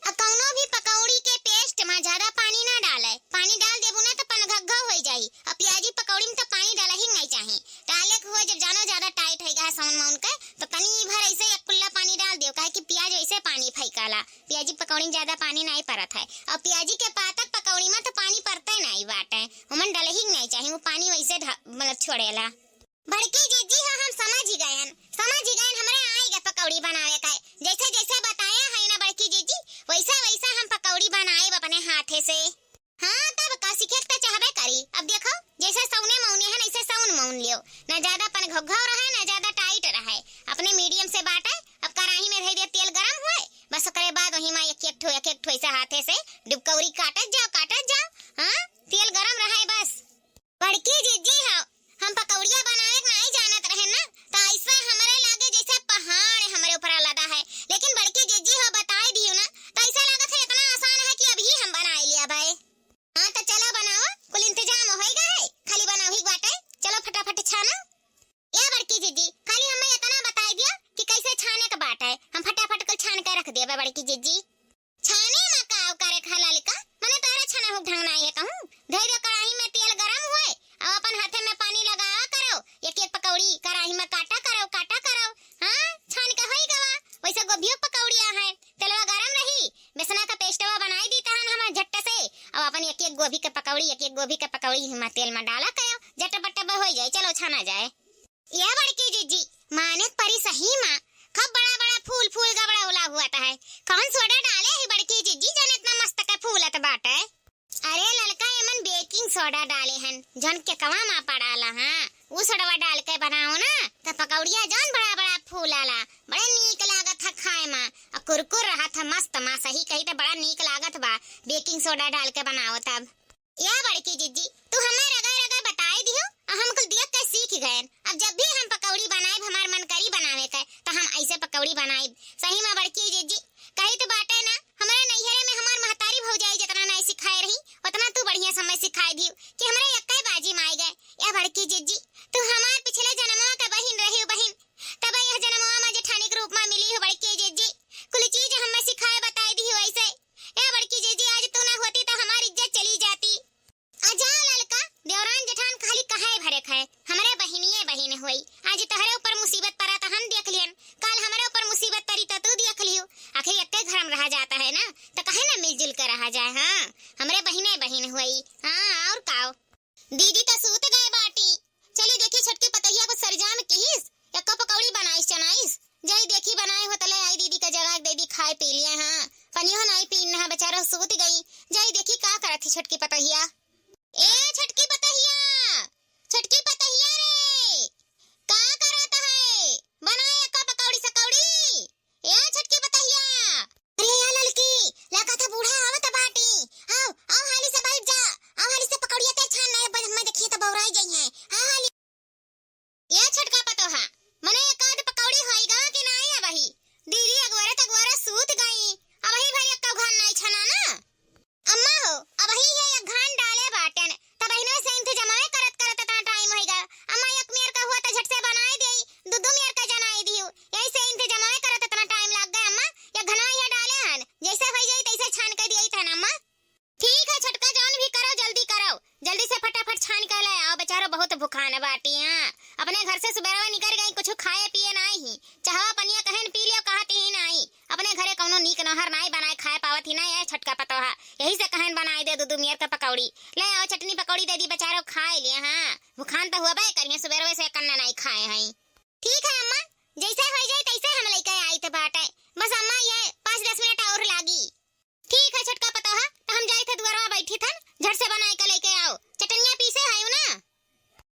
आ कौनो भी पकौड़ी के पेस्ट में ज्यादा पानी ना डाले, पानी डाल देबू ना तो पनघग्घो हो जाई। आ प्याजी पकौड़ी में तो पानी डाला ही नहीं चाही। डाले के हुआ जब जानो ज्यादा टाइट हो गया है सौन मौन के, तो तनी भर ऐसे एक कुल्ला पानी डाल दियो, काहे कि प्याज वैसे पानी फेंकाला। प्याजी पकौड़ी में ज्यादा पानी नहीं पड़त है। और प्याजी के पातक पकौड़ी में तो पानी पड़ते नहीं बाटे, ओमन डलही के नहीं चाही, वो पानी वैसे ढ-, मतलब छोड़ेला। बड़की जीजी हो, हम समझ ही गयन, समझ ही गयन, हमरे आई गए पकौड़ी बनावे का। जैसे जैसे बताया है ना बड़की जीजी, वैसा वैसा हम पकौड़ी बनाए अपने हाथे से। हाँ, तब का सीखे के तो चाहबे करी। अब देखो, जैसे सौने मौने है, ऐसे सौन मौन लियो, ना ज्यादा पनघग्घो रहे, ना ज्यादा टाइट रहे, अपने मीडियम से बाटे। अब कढ़ाई में धई दे, तेल गरम हुए, बस ओकरे बाद वही में एक एक ठो, एक एक ठो ऐसे हाथे से डुबकौरी काटत जाओ, कि जिज्जी, छाने मा का करे खा ललका, मने तोहरे छनहु ढंग नाई है कहूँ। धोई दो कढ़ाई में तेल गरम होए, अउ अपन हाथे में पानी लगावा करो, एक एक पकौड़ी कढ़ाई में काटा करो, काटा करो। हाँ, छान के होई गवा, वैसे गोभियो पकौड़िया है, तेलवा गरम रही, बेसना का पेस्टवा बनाई दी तहन हम झट्ट से, अउ अपन एक एक गोभी के पकौड़ी, एक एक गोभी के पकौड़ी हिमा तेल में डाला करो, झटपट होई जाए, चलो छाना जाए। ए बड़की जिज्जी, माने परी सही मा, खूब बड़ा बड़ा फूल फूल गबड़ा उला हुआ है। कौन सोडा डाले है बड़की जिज्जी, जन इतना मस्त के फूलत बाटे? अरे ललका, एमन बेकिंग सोडा डाले हन, जन केकवा मा पड़ाला, हाँ, उ सोडवा डाल के बनाओ ना, त पकौड़िया जौन बड़ा बड़ा फूलाला, बड़े नीक लागत है खाए मा, अउ कुरकुर रहत है मस्त मा, सही कही त बड़ा नीक लागत बा, बेकिंग सोडा डाल के बनाओ तब। या बड़की जिज्जी, तू हमें रगड़ रगड़ बताई दिहु, अउ हम कुल देख के सीख गएन। अब जब भी हम पकौड़ी बनाइब, हमार मन करी बनावे के, त हम ऐसे पकौड़ी बनाइब। सही मा बड़की जिज्जी, कही त बाटे ना, हमरे नैहरे में हमार महतारी भौजाई जितना नाई सिखाए रही, उतना तू बढ़िया समय सिखाए दिहु कि हमरे एक्के बाजी मा आई गए। या बड़की जिज्जी, तू हमार पिछले जन्मवा के बहिन रही बहिन, तब यह जन्मवा मा जेठानी के रूप मा मिली हो बड़की जिज्जी। कुल चीज हमें सिखाए बताई दिहु ऐसे। या बड़की जिज्जी, आज तू ना होती त हमार इज्जत चली जाती। आ जा ललका, देवरान जेठान खाली कहे भरे खाए, हमरे बहिनिये बहिन होई। आज तोहरे ऊपर मुसीबत परा त हम देख लिहन, काल हमरे ऊपर मुसीबत परी त तू देख लिहु। आखिर एक्के घर में रहा जाता है ना, त काहे ना मिलजुल के रहा जाए। हाँ, हमरे बहिने बहिन होई। हाँ, और काओ? दीदी त सूत गए बाटी। चली देखी छोटकी पतोहिया को सरजाम किहिस, एक्को पकौड़ी बनाइस चनाइस। जाई देखी बनाए हो त ले आई दीदी का जगह दे दी खाए पी लिए। हाँ, पनियो नाई पीन है, बेचारो सूत गई। जाई देखी का करत ही छोटकी पतोहिया। ए छोटकी पतोहिया, छोटकी पतोहिया रे, का करत है? बनाए एक्को पकौड़ी सकौड़ी। ए छोटकी पतोहिया। अरे या ललकी, लागत है बूढ़ा आवत बाटी। आओ, आओ हाली से बैठ जा। आओ हाली से पकौड़िया ते छान ना, अब मैं देखिए त बौराई गई है। हाँ हाली। ए छोटका पतोहा, मने एक आध पकौड़ी होई गवा कि नाई अबही? दीदी अगवरत अगवरत सूत गई। अबही भर एक्को घान नाई छना ना। अम्मा हो, अबही ये एक घान डाले बाटेन, तबहिने से इंतजामवे करत करत इतना टाइम होई गया। अम्मा एक मेर का हुआ त झट से बनाई देई, दू दू मेर का जनाई दियो। यही से इंतजामवे करत इतना टाइम लाग गया अम्मा। एक घनवा ये डाले हन, जैसे होई जाई तैसे छान के दियई थन अम्मा। ठीक है छोटका, जौन भी करो जल्दी करो, जल्दी से फटाफट छान के ले आओ, बेचारो बहुत भुखान बाटी। हाँ, अपने घर से सुबेरवा निकर गई, कुछ खाए पिए नाई ही, चाहवा पनिया कहन पी लियो, कहत ही नाई। अपने घरे कौनो नीक नहर नाई बनाए खाए पावत ही ना, ए छोटका पतोहा, यही से कहन बनाई दे दू दू मेर के पकौड़ी। ले आओ चटनी पकौड़ी दे दी, बेचारो खाए लिए। हाँ, भुखान त हुआ बे करिए, सुबेरवे से कन्ना नाई खाए हैं। ठीक है अम्मा, जैसे होई जाए तैसे हम लइके आइत बाटे। बस अम्मा ये पाँच दस मिनट और लागी। ठीक है छोटका पतोहा, त हम जाइत है दुआरवा बैठी थन, झट से बनाए के लइके आओ। चटनिया पीसे है ना?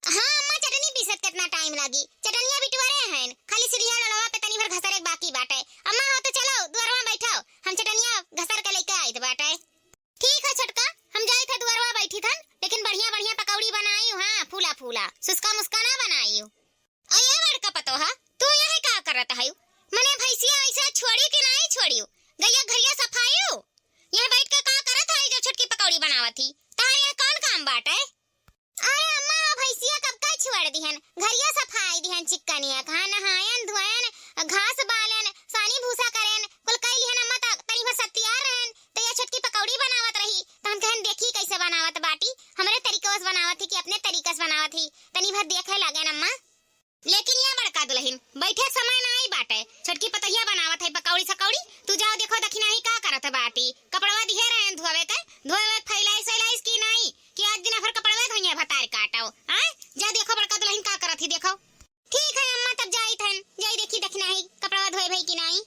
हाँ अम्मा, चटनी पीसत कितना टाइम लागी? चटनिया बिटुआरे हैं, खाली सीढ़िया डलवा पे तनी भर घसरे के बाकी बाटे। अम्मा हो तो चलो दुआरवा बैठाओ, हम चटनिया घसर के लइके आइत बाटे। ठीक है छोटका, हम जाइत है दुआरवा बैठी थन, लेकिन बढ़िया बढ़िया पकौड़ी बनाई, हाँ फूला फूला, सुस्का मुस्का ना बनाई। अये बड़का पतोहा, तू यही का करत हयू? मने भैंसिया ऐसे छोड़ियो कि नाई छोड़ियो? गैया घरिया सफाइयो? यहाँ बैठ के का करत हई जो छोटकी पकौड़ी बनावत ही? तहार यहाँ कौन काम बाटे? अरे अम्मा, भैंसिया कब का छोड़ दिहन, घरिया सफाई दिहन, चिक्कनिया कहाँ नहायन धोयन, घास बालन, सानी भूसा करेन, कुल कई लिहन अम्मा, त तनी भर सत्तियार रहन, त यह छोटकी पकौड़ी बनावत रही, त हम कहन देखी कैसे बनावत बाटी, हमरे तरीके से बनावत ही कि अपने तरीके से बनावत ही, तनी भर देखे लागेन अम्मा। लेकिन या बड़का दुलहिन, बैठे समय नाई बाटे, छोटकी पतोहिया बनावत है पकौड़ी सकौड़ी, तू जाओ देखो दखिनाही का करत बाटी, कपड़वा दिहे रहन धोवे के, धोवे के फैलाइस वैलाइस की नाई, कि आज दिन भर कपड़वा धोइया भतार काटो, आय? जा देखो बड़का दुलहिन का करत ही देखो। ठीक है अम्मा, तब जाइत हन, जाई देखी दखिनाही कपड़वा धोए भई कि नाई।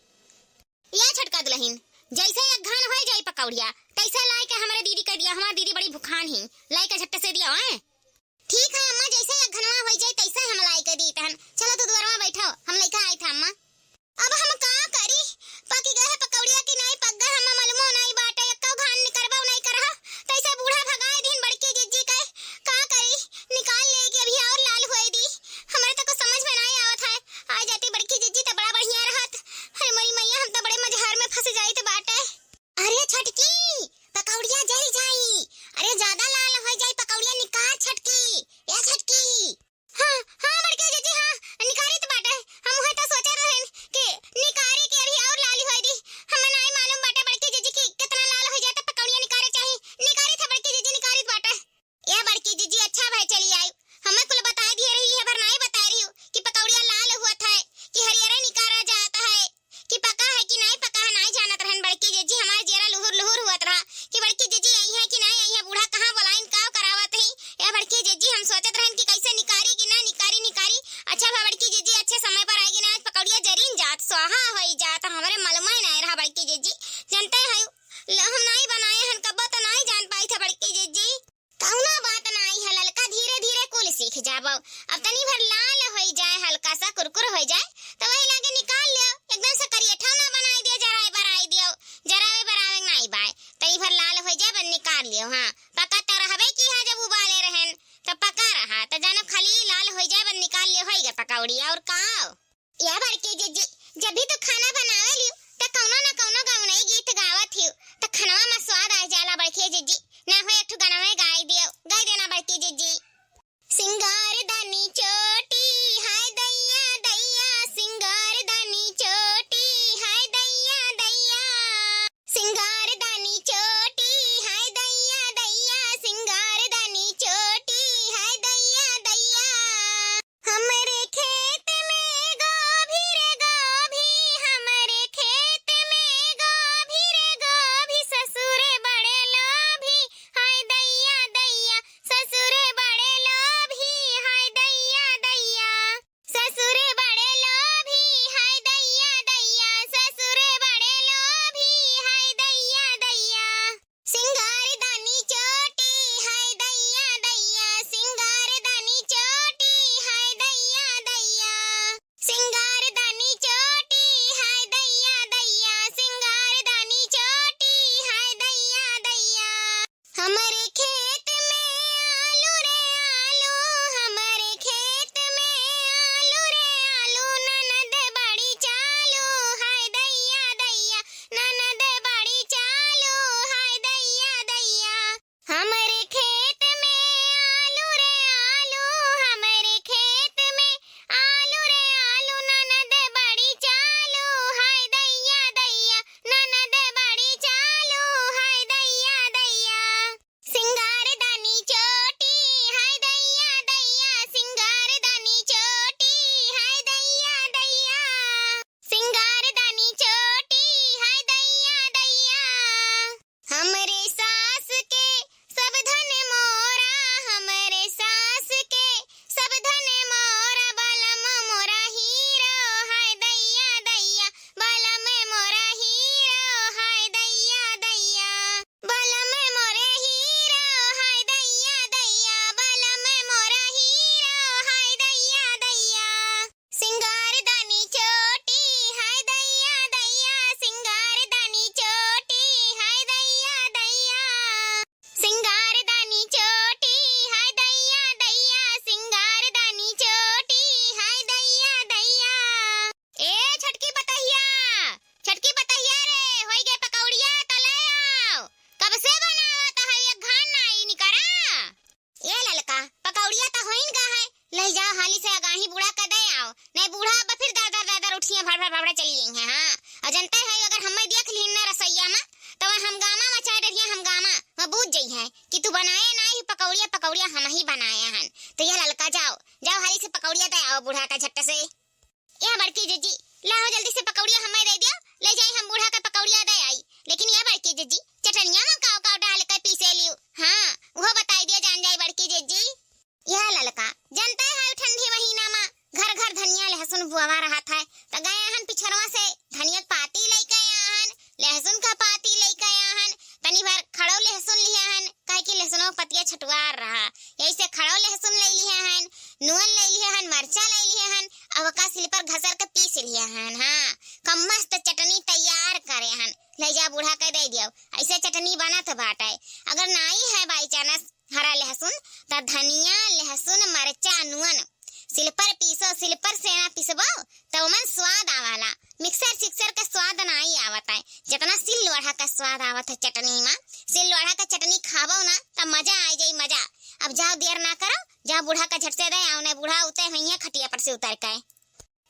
या छोटका दुलहिन, जैसे एक घान होई जाई पकौड़िया, तैसे लाई के हमरे दीदी के दिया, हमार दीदी बड़ी भुखान ही, लाई के झट्टे से दिया, आय? ठीक है अम्मा, जैसे एक घनवा होई जाई तैसे हम लाई के दी तहन। चलो तू दुआरवा बैठो, हम लइका आइत है अम्मा। अब हम का करी? पकी गए है पकौड़िया कि नाई पक गए, हमें मालूमो नाई बाटे, एक्को घान निकरबो नाई करहा। तैसे बूढ़ा भगाए दिन बड़की जिज्जी के, का करी? निकाल ले कि अभी और लाल होए दी। हमरे तो कुछ समझ में नाई आवत है। आ जाती बड़की जिज्जी तो बड़ा बढ़िया रहत। अरे मोरी मैया, हम तो बड़े मजहर में फंस जाइत बाटे। अरे छोटकी, पकौड़िया जल जाई। अरे ज्यादा लाल हो जाई, पकौड़िया निकाल है, चली आई। हमें कुल बताए दिए रही, ये भर नाई बताए रही कि पकौड़िया लाल हुआ था, कि हरियरे निकारा जाता है, कि पका है कि नाई पका है, नाई जानत रहन बड़की जिज्जी। हमार जियरा लुहुर लुहुर हुआ रहा कि बड़की जिज्जी आई है कि नाई आई है, बूढ़ा कहाँ बोलाइन, का करावत है। या बड़की जिज्जी, हम सोचत रहन कि कैसे निकारी कि ना निकारी, निकारी। अच्छा भा बड़की जिज्जी, अच्छे समय पर आएगी ना, आज पकौड़िया जरीन जात, स्वाहा होई जात, हमरे मालूम ही नहीं रहा बड़की जिज्जी। जानते हैं, ल-, हम नाई बनाए हन, कब्बो तो नाई जान पाई था बड़की जिज्जी। कौनो बात नाई है ललका, धीरे धीरे कुल सीख जाबो। अब तनी भर लाल होई जाए, हल्का सा कुरकुर होई जाए, तो वही लागे निकाल लियो। एकदम से करियठा ना बनाई दियो, जराए बराई दियो, जरावे बरावे नाई बाय। तनी भर लाल होई जाए, बन निकाल लियो। हाँ, पका तो रहबे की है, जब उबाले रहन तो पका रहा, तो जानो खाली लाल होई जाए, बन निकाल लियो, होई गए पकौड़ी। और का? या बड़की जिज्जी, जब भी तू खाना बनावे लियो, त कौनो न कौनो गवनई गीत गावत हियो, त खनवा में स्वाद आ जाला बड़की जिज्जी। ना हो एक ठो गनवे गाई दियो, गाई देना बड़की जिज्जी। सिंगार दानी चोटी, हाय दैया दैया, सिंगार दानी चोटी, हाय दैया दैया। सिंगार दानी चोटी, हाय दैया दैया, सिंगार दानी चोटी, हाय दैया दैया। हमरे खेत में गोभी रे गोभी, हमरे खेत में गोभी रे गोभी, ससुर बड़े लोभी, हाय दैया दैया, ससुर बड़े लोभी, हाय दैया दैया, ससुर बड़े लोभी, हाय दैया दैया, ससुर बड़े लोभी, हाय दैया दैया। सिंगार दानी चोटी, हाय दैया दैया, सिंगार दानी चोटी, हाय दैया दैया। सिंगार दानी चोटी, हाय दैया दैया, सिंगार दानी चोटी, हाय दैया दैया। हमरे खेत में आलू रे आलू, हमरे खेत में आलू रे आलू, ननद बड़ी चालू, हाय दैया दैया, ननद बड़ी चालू, हाय दैया दैया। हमरे खेत में आलू रे आलू, हमरे खेत में आलू रे आलू, ननद बड़ी चालू, हाय दैया दैया, ननद बड़ी चालू, हाय दैया दैया। सिंगार दानी चोटी, हाय दैया दैया, सिंगार दानी चोटी, हाय दैया दैया। सिंगार दानी चोटी, हाय दैया दैया। हमरे सास के सब धन मोरा, हमरे सास के सब धन मोरा, बलम मोरा हीरो, हाय दैया दैया, बलम मोरा हीरो, हाय दैया दैया। बलम मोरे हीरो, हाय दैया दैया, बलम मोरा हीरो, हाय दैया दैया। सिंगार दानी चोटी, हाय दैया दैया, सिंगार दानी चोटी, हाय दैया दैया। सिंगार दानी चोटी, हाय दैया दैया, सिंगार दानी चोटी, हाय दैया दैया। ए छोटकी पतहिया, छोटकी पतहिया रे, होई गए पकौड़िया, त ले आओ। कब से बनावत है, एक घान नाई निकरा। ए ललका, पकौड़िया त होइन गा है, ले जाओ हाली से अगाही बूढ़ा के दे आओ, नहीं बूढ़ा अब फिर दर दर दर दर उठिए, भड़ भड़ भड़ चली गई हैं। हाँ, और जनते है अगर हमें देख लीन ना रसोईया में, तो वह हम गामा मचाए डरिया, हम गामा वह बूझ जई है कि तू बनाए ना ही पकौड़िया, पकौड़िया हम ही बनाए हन। तो ये ललका जाओ, जाओ हाली से पकौड़िया दे आओ बूढ़ा का झट्ट से। या बड़की जिज्जी, लाओ जल्दी से पकौड़िया हमें दे दियो, ले जाई हम बूढ़ा का पकौड़िया दे आई। लेकिन या बड़की जिज्जी, चटनिया में काव काव डाल के पीसे लियो, हाँ, वो बताई दियो जान जाई बड़की जिज्जी। या ललका, जनते है ठंडी महीना में घर घर धनिया लहसुन बुआवा रहत है, त गए हन पिछरवा से धनिया के पाती लेके आए हन, लहसुन का पाती लेके आए हन, तनी भर खड़ो लहसुन लिहे हन, काहे कि लहसुनो पतिया छटुआर रहा, यही से खड़ो लहसुन ले लिहे हन, नून ले लिहे हन, मरचा ले लिहे हन, अब ओका सिल पर घसर के पीस लिहे हन। हाँ, कम मस्त चटनी तैयार करे हन, ले जा बूढ़ा के दे दियो, ऐसे चटनी बनत बाटे। अगर नाई है by chance हरा लहसुन, त धनिया, लहसुन, मरचा, नून सिल पर पीसो, सिल पर से ना पीसबो, त ओमन स्वाद आवाला। मिक्सर सिक्सर के स्वाद नाई आवत है, जितना सिल लोढ़ा का स्वाद आवत है चटनी में। सिल लोढ़ा का चटनी खाबो ना, त मजा आ जाई, मजा। अब जाओ, देर ना करो, जाओ बूढ़ा का झट से दे आओ, नहीं बूढ़ा उतर हुई है खटिया पर से उतर के।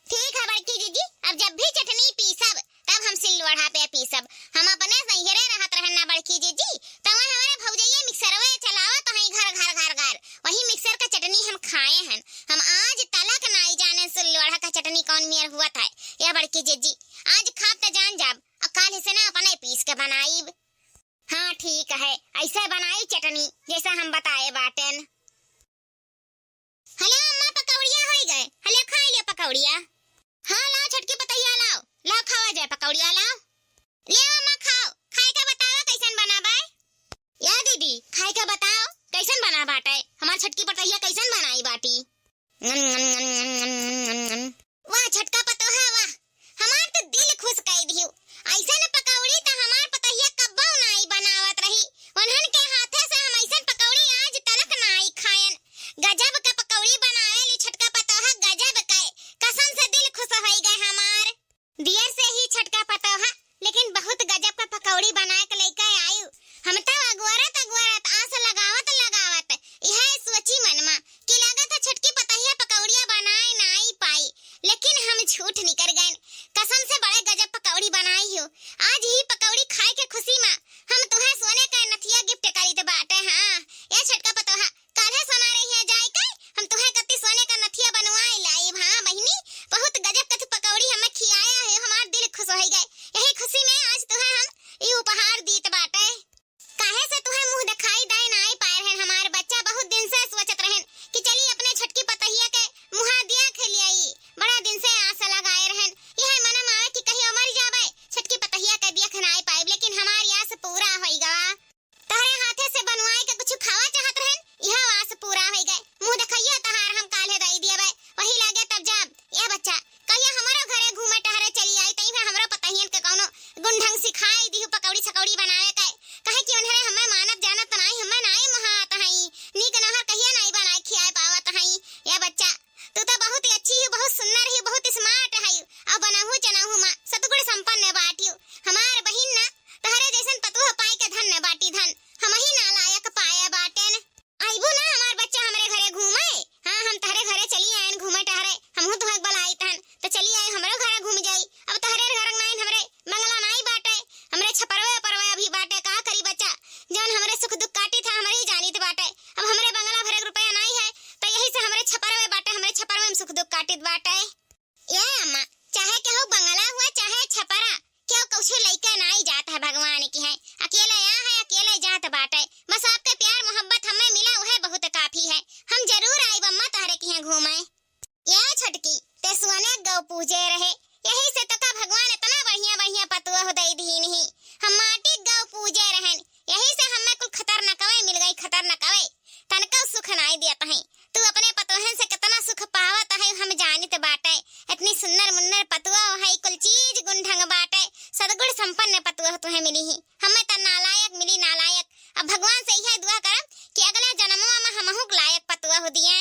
ठीक है बड़की जिज्जी, अब जब भी चटनी पीसब, तब हम सिल लोढ़ा पे पीसब। हम अपने नैहरे रहत रहन ना बड़की जिज्जी, तब हमारे भौजैया मिक्सरवे चलावत हैं घर घर घर घर, वही मिक्सर के बताए बाटेन। हले अम्मा, पकौड़िया होइ गए, हले खाइ ले पकौड़िया। हाँ, लाओ छोटकी पतोहिया, लाओ, लाओ खावा जाए पकौड़िया, लाओ। ले अम्मा, खाओ, खाइ के बताओ कैसन बना बाय। या दीदी, खाइ के बताओ कैसन बना बाटे, हमार छोटकी पतोहिया कैसन बनाई बाटी। वाह छोटका पतोहा वाह, हमार तो दिल खुश कइ दिहु। अइसन पकौड़ी त हमार पतोहिया कब्बो नाई बनावत रही। उन्हन के हाथे से हम अइसन पकौड़ी आज तलक नाई खायन। गजब के पकौड़ी बनावेली छोटका पतोहा, गजब के। कसम से दिल खुश होइ गए हमार। दियर से ही छोटका पतोहा, लेकिन बहुत गजब के पकौड़ी बनाए के लइके आयु। हम तो अगुअरत अगुअरत आस लगावत लगावत इहे सोची मन मा कि लागत है छोटकी पतोहिया पकौड़िया बनाए नाई पाई, लेकिन हम झूठ निकर गएन। कसम से बड़े गजब पकौड़ी बनाई हो। आज ही पकौड़ी खाए के खुशी मा हम तुहे सोने का नथिया gift करीत बाटे। हाँ, ए छोटका पतोहा, काल्हे सोनारे हियाँ जाए के हम तुहे कत्ती सोने का नथिया बनवाए लाइब। हाँ बहिनी, बहुत गजब के तू पकौड़ी हमें खियाया है, हमार दिल खुश होइ गए। यही खुशी में आज तुहे हम ई उपहार दीत बाटे। काहे से तुहे मुँह देखाई दाए नाई पाए रहन हमार बच्चा, बहुत दिन से सोचत रहन कि चली अपने छोटकी पतोहिया के मुँहा दिया खेलियाई। बड़ा दिन से आस लगाए रहन, यह मने मावे कि कहियो मर जाबे, छोटकी पतोहिया के दिया खनाए पाइब, लेकिन हमार आस पूरा होइ गवा। तहरे हाथे से बनवाए के कुछ खावा चाहत रहन, यह आस पूरा होइ गए। मुँह देखइया तहार हम काल्हे दई दियबे, वही लागे तब जाब। ए बच्चा, कहिया हमरो घरे घूमे टहरे चली आई, तई में हमरो पतोहियन के कौनो गुण ढंग सिखाई दिहु पकौड़ी सकौड़ी बनावे के, काहे कि उन्हरे हमें मानत जानत नाई, हमें नाई मोहात हई, नीक नहर कहिया नाई बनाए खियाए पावत हई। ए बच्चा, तू तो बहुत ही अच्छी ही, बहुत सुंदर ही, बहुत smart है, और बनहु चनहु मा सतगुण संपन्न बाटियो। हमार बहिन ना तहरे जैसन पतोह पाए के धन्य बाटी धन, हमही नालायक पाए बाटेन। आइबू ना हमार बच्चा हमरे घरे घूमे? हाँ, हम तहरे घरे चली आएन घूमे टहरे, हमहू तुहक बलाइत हन, तो चली आए हमरो घरे घूम जाई। अब तहरे घर में आएन हमरे बंगला नाई बाटे, हमरे छपरवे उपरवे अभी बाटे, का करी बच्चा, जौन हमरे सुख दुख काटी था हमरे ही जानित बाटे। अब हमरे बंगला भरे के रुपया नाई है, तो यही से हमरे छपरवे बाटे, हमरे छपरवे में सुख दुख काटित बाटे। ए अम्मा, चाहे केहू बंगला हुआ, चाहे छपरा, केहू कुछ लइके नाई जात है भगवान की है। अकेले यहाँ है, अकेले जात बाटे। बस आपके प्यार मोहब्बत हमें मिला, वह बहुत काफी है। हम जरूर आइब अम्मा तहरे की यहाँ घूमे। ए छोटकी, ते सोने गौ पूजे रहे, यही से तोका भगवान इतना बढ़िया बढ़िया पतोह दई दीन ही। हम माटी गौ पूजे रहन, यही से हमें कुल खतरनाकवे मिल गई, खतरनाकवे। तनको सुख नाई देत हैं। तू अपने पतोहन से कितना सुख पावत है, हम जानित बाटे। इतनी सुंदर मुन्नर पतोह है, कुल चीज गुण ढंग बाटे, सदगुण संपन्न पतोह तुहे मिली ही। हमें त नालायक मिली, नालायक। अब भगवान से यह दुआ करब कि अगले जन्मवा में हमहू के लायक पतोह दिए।